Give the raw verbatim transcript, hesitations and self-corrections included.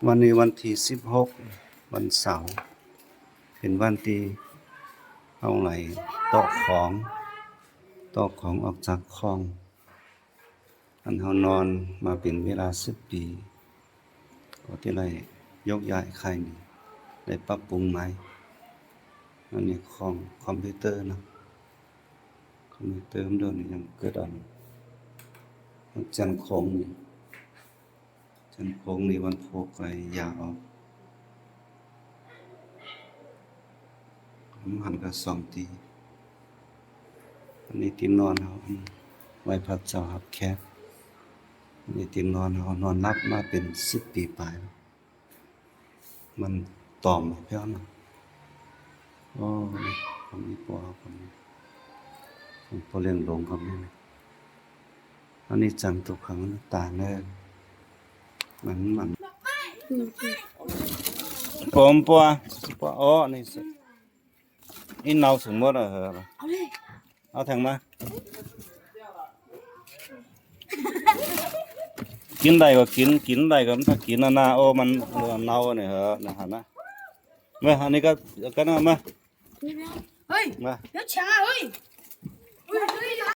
วันนี้วันที่สิบหก วันเสาร์ เป็นวันที่เฮาไหลเตาะของ เตาะของออกจากคลอง อันเฮานอนมาเป็นเวลาสิบปี ก็ที่ได้ยกย้ายค่ายหนี ได้ปรับปรุงใหม่ อันนี้ของคอมพิวเตอร์นะ คอมพิวเตอร์มันโดนยังเกิดอัน จันทร์ของนี่ จันทร์ของนี่วันพุธก็อย่าออก ผมหันก็สองที อันนี้ที่นอนเฮา อันไว้พักเจ้าพักแขก อันนี้ที่นอนเฮา นอนหลับมาเป็นสิบปีปลายแล้ว มันตอมแพ้วนะ โอ้ คนนี้ปัว คนนี้ คนปัวเลี้ยงหลงครับนี่ อันนี้จังตุกขังตาเนอ มัน มัน ผมปัว ปัว อ๋อ นี่สิ อีเนาสุดหมดอะเหรอ เอาเลย เอาแทงมา กินได้ก็กิน กินได้ก็มันถ้ากินนะนะ โอ้ มันเนาเนี่ยเหรอ นะฮะนะ มา อันนี้ก็ ก็นะ มา เฮ้ย มา เดี๋ยวแฉะเฮ้ย เฮ้ย เฮ้ย